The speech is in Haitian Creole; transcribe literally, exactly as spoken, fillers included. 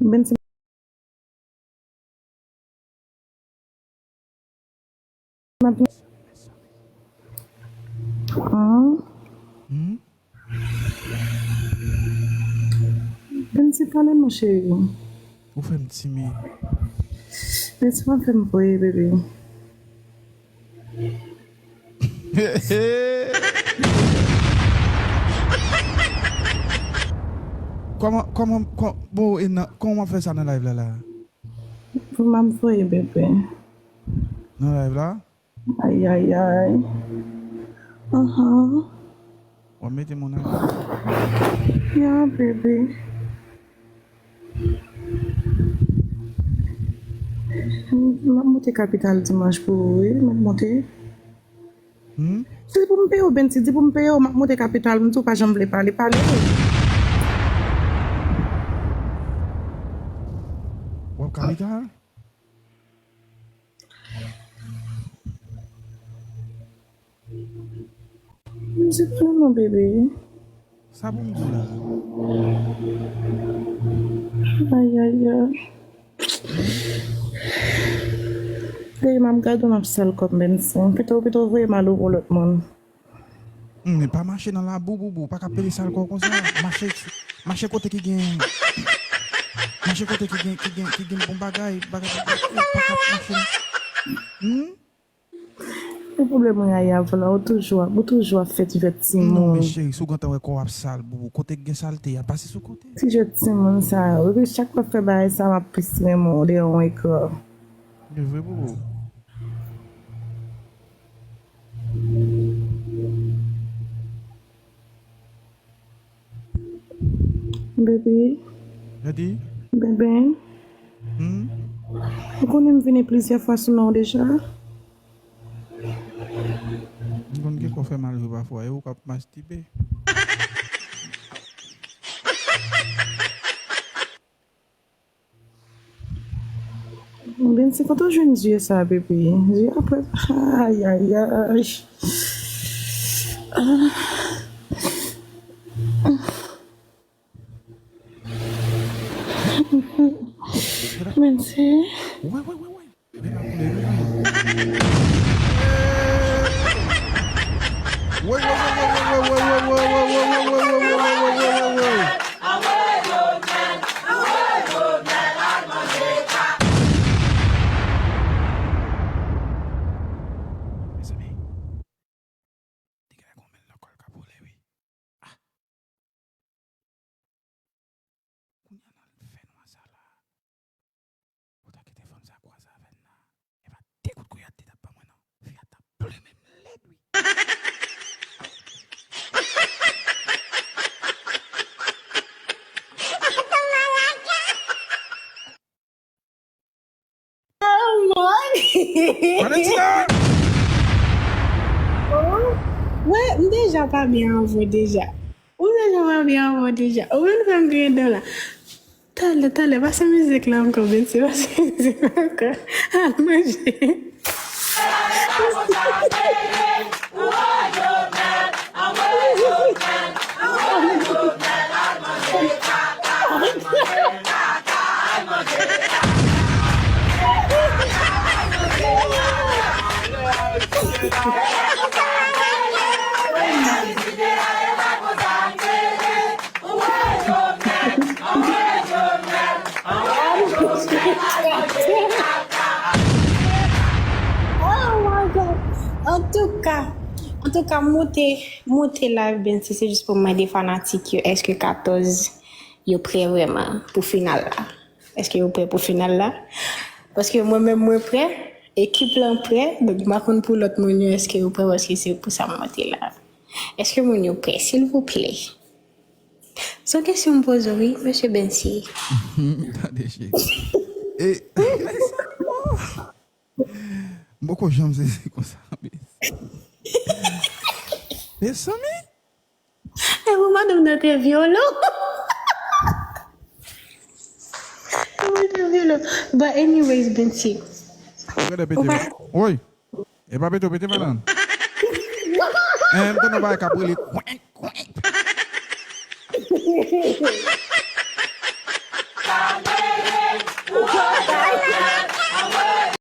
Bensi. Ah. Hmm? Bensi, pale non, cheri. Ou fè m timid. Bensi, pa fè m voye, bebe. Kòman, kòman, kò-, bon, e nan, kòman w ap fè sa nan live la, la? Pou m ap voye, bebe. Nan live la? Ay, ay, ay. Ahan. W ap mete moun a. Ya, bebe. M ap monte kapital dimanch pou ou, wi, m ap monte. Hmm? Di pou m peye w, Bensi, di pou m peye w, m ap monte kapital, m di w pa janm vle pale, pale. W ap kapital? M di pale non, bebe. Sa pou m di w la? Ay, ay, ay. Dèyè m ap gade w, m ap sal kò m, Bensi. Pito, pito voye m al pou lòt moun. Hmm, men pa mache nan labou, boubou. Pa ka pede sal kò w konsa. Mache, mache kote ki gen, mache kote ki gen, ki gen, ki gen bon bagay. Bagay, pa ka mache. Hmm? Se pwoblèm mwen a ye avè w la, ou toujou ap, ou toujou ap fè ti jwèt timoun. Non, men cheri, si w gentan wè kò w ap sal, boubou, kote k gen salte a, pase sou kote. Ti jwèt timoun sa yo. Epi chak lè w ap fè bagay sa, m ap plis renmen w dèyè yon ekran. E vre, boubou. Bebe. Daddy. Bebe. Hmm? Ou konnen m vini plizyè fwa sou non w deja. M konn gen kò fè mal vre pafwa, e ou k ap mastibe. Bensi, kote w jwenn zye sa, bebe? Zye apre, ay, ay, ay. Ah. Bensi. Wè, wè, wè, wè. Vin nan koulè, vin nan. Woy, woy, woy. Mezanmi, te gen lè gon men lakòl k ap woule, wi. Ah. Kounye a nan fè nwa sa la. Ou ta kite fanm sa kwaze avè n nan. E pa de kout kouya te t ap ban mwen non. Fi a t ap plimen m lèd wi. Oh, Lord! Valentina! Oh, wè, m deja pa byen avè w deja. Ou deja pa byen avè w deja. Ou vin fè m griyen dan la. Talè, talè, pase mizik la ankò, Bensi, pase mizik la ankò. Al manje. Oh my God. Antouka, antouka, moute, moute live Bensi, se jis pou mande fanatik yo, èske katòz yo prè vrèman pou final la? Èske yo prè pou final la? Paske mwen menm mwen prè, ekip lan prè, donk m pa konn pou lòt moun yo, èske yo prè, paske se pou sa m monte la. Èske moun yo prè, silvouplè? Se yon kesyon m poze w wi, mesye Bensi. Tande cheri. E, mezanmi. M poko janm sezi konsa, Bensi. Mezanmi. E pou madanm nan te vyole w. Pou madanm vyole w. But anyways, Bensi. Ou pa Woy. E pa pete w pete, madanm. Eh, m tande yon bagay k ap rele kwenk, kwenk.